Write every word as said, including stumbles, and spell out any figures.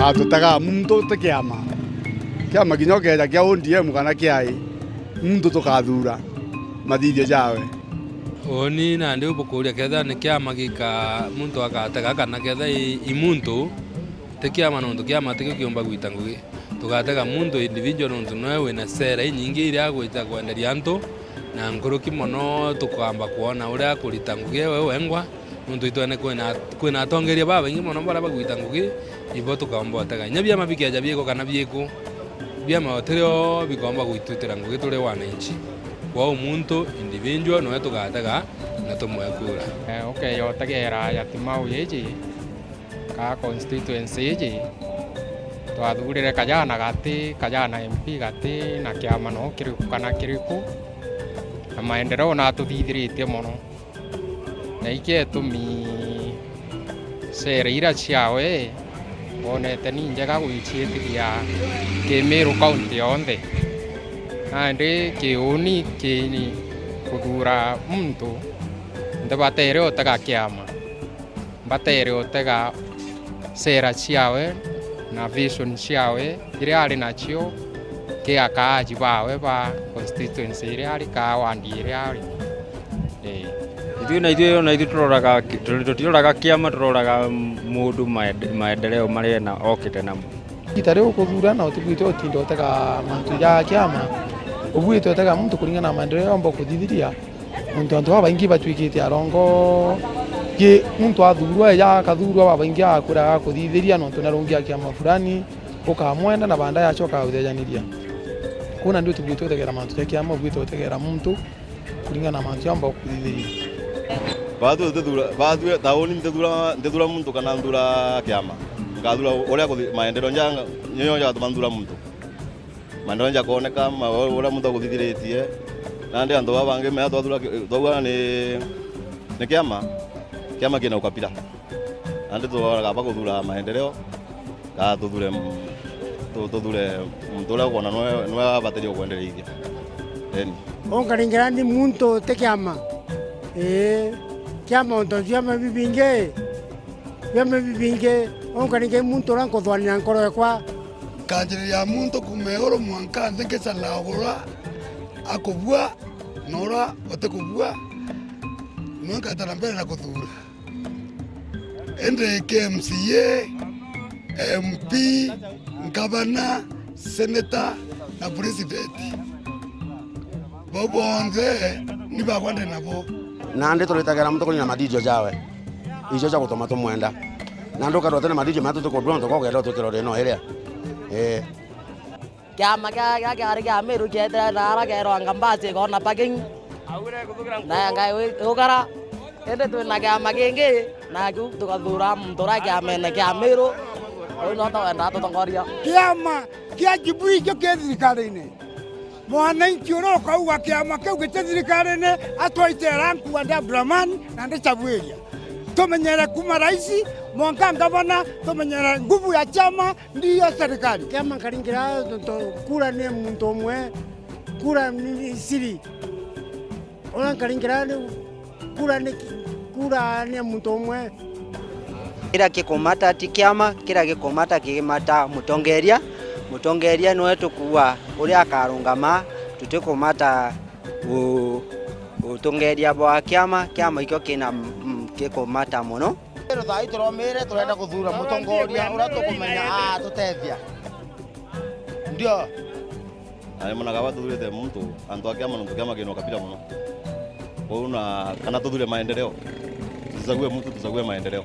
Atutaga muntu ti kiama. Kiama kinya ukeja kia O D M kana kia I, muntu tukathuura mathithio jawe. Uuni nandi ubukuuria kethira ni kiama gika muntu agatega kana kethira i, i muntu, ti kiama, nontu kiama tikio kiumba gwita ngugi. Tugatega muntu individual nontu noe wina sera inyingi iria agwita kwenderia antu, na nkuruki mono tukamba kwona uria akurita ngugi ewe wengwa, nontu itwene kwina, kwina atongeria babaingi mono baria bagwita ngugi, ibo tukaumba utega. Inya biama bikeja biiko kana biiko, biama utirio bikomba gwitutira ngugi turi wananchi. Kwou muntu individual noe tugatega na tumwe kura. Eh, ukeya utegera ya Timau iji, ka constituency iji, twathurire kajana gati, kajana M P gati, na kiama no kiriku kana kiriku, na maendeleo natuthithiritie mono. Na ikio itumi sera ira ciawe bonete ni njega gwiciitithia Kimiru County yonthe. Nandi kiuni kini kuthuura muntu, ntibatere utega kiama. Mbatere utega sera ciawe na vision ciawe iria ari nacio ki akaaji bawe ba constituency iria ari, kaa wandi iria ari. Ii. Ithui na ithui, na ithui turoraga ki-, tu-, tutiroraga kiama, turoraga mundu maende-, maendeleo maria ena, okite namo. Igita riu ukuthurana, utibwite utinda utega mantu ja kiama, ubwite utega muntu kuringana na maendeleo yomba ukuthithiria. Nontu antu babaingi batwikite arongo. Ki muntu athuurwa, eja akathurwa, babaingi akwiraga akuthithiria nontu narungi a kiama fulani, ukamwenda na baadaye acoka agutejaniria. Kwou nandi utibwite utegera mantu ja kiama, ubwite utegera muntu kuringana na mantu jomba gukuthithiria. Bathu tuthuura, bathu tauni ntithuura, ntithuura muntu kana nthuura kiama. Nkathura uria kuthi-, maendeleo nja, nio jagatuma nthuura muntu. Maendeleo jakooneka, ma-, uria muntu aguthithiritie. Nandi antu baba bangi mea twathura ki-, twauga ni, ni kiama, kiama kina ukabila. Nandi tworaga ba kuthura maendeleo, ka tuthure m-, tu-, tuthure muntu uria ukwona nwe, nwe abataire ukwendereithia. Eni. Unkaringira ni muntu ti kiama. Ii, kiama untu ciama bibingi. Biama bibingi, unkaringe muntu uria nkuthwanira nkoro ekwa. Nkanjiriria muntu kuuma iguru mwanka nthi, ngicaraga uria akubua na uria utikubua, nwe nkatara mbere na kuthuura. Indi ki M C A, M P, ngavana, senator na president, bau bonthe ni bakwa ndi nabo. Nandi turitagera muntu kuringana na mathithio jawe. Icio cia gutuma tumwenda. Na nduka rotene mathithio maya tutikundua nontu gogenda utukirwa rino iria. Ii. Kiama kia, kia kiari kia Miru kietera na ara kerwa ngambasi ikona parking. Na ngai wi-, ukara. Indi twina kiama kingi, na kiu tukathura muntu uria kiamene kia Miru. Uu no twenda tutongoria. Kiama kia Jubilee ikio ki thirikarine. Mwananchi uria ukauga kiama kiu giti thirikarine, atwaitera nkua ndi Abdurahman na ndi Chabuiria. Tumenyere kuma raisi, mwanka ngavana, tumenyere nguvu ya chama, ndiyo serikali. Kiama nkaringira, to-, to-, kura ni muntu umwe, kura ni siri. Uria nkaringira riu, kura ni ki-, kura ni muntu umwe. Kiria gikumata ti kiama, kiria gikumata kigimata mutongeria. Mutongeria niwe tukuua uria akarungama, tutikumata u-, utongeria bwa kiama. Kiama ikio kina, mm, gikumata mono. Riu thaa ii turomire turenda kuthuura mutongoria uria tukumenya atutethia. Ndio. Na nimonaga bathuurite muntu, antu a kiama, nontu kiama kina ukabila mono. Kwou na kana tuthure maendeleo. Tuchague mtu, tuchague maendeleo.